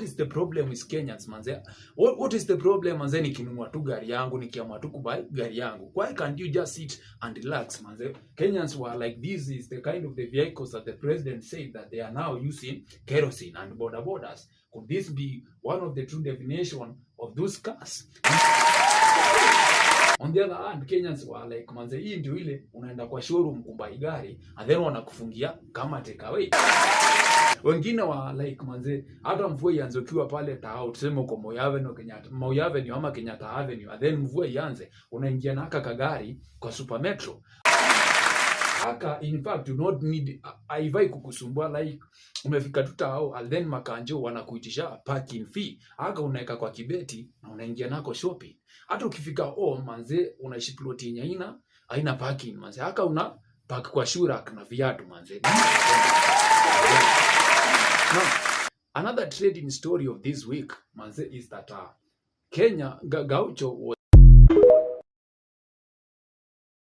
What is the problem with Kenyans, manze? What is the problem, manze, nikinunua tu gari yangu, nikiamua tu kubuy gari yangu? Why can't you just sit and relax, manze? Kenyans were like, this is the kind of the vehicles that the president said that they are now using kerosene and boda bodas. Could this be one of the true definition of those cars? On the other hand, Kenyans were like, manze, hii ndio ile unaenda kwa showroom kubuy gari and then wanakufungia kama takeaway. Wengine wa like, manze, hata mvua ianze ukiwa pale tao, tuseme uko Moi Avenue, Kenyatta, Moi Avenue ama Kenyatta Avenue, and then mvua ianze, unaingia na aka kagari kwa Super Metro. Aka in fact do not need, haifai kukusumbua. Like umefika tu tao and then makanjo wanakuitisha parking fee. Aka unaweka kwa kibeti na unaingia nako shopping. Hata ukifika home, manze, unaishi plot yenye haina parking, manze, aka una park kwa shoe rack na viatu, manze. Now, another trading story of this week, manze, is that Kenya Gaucho was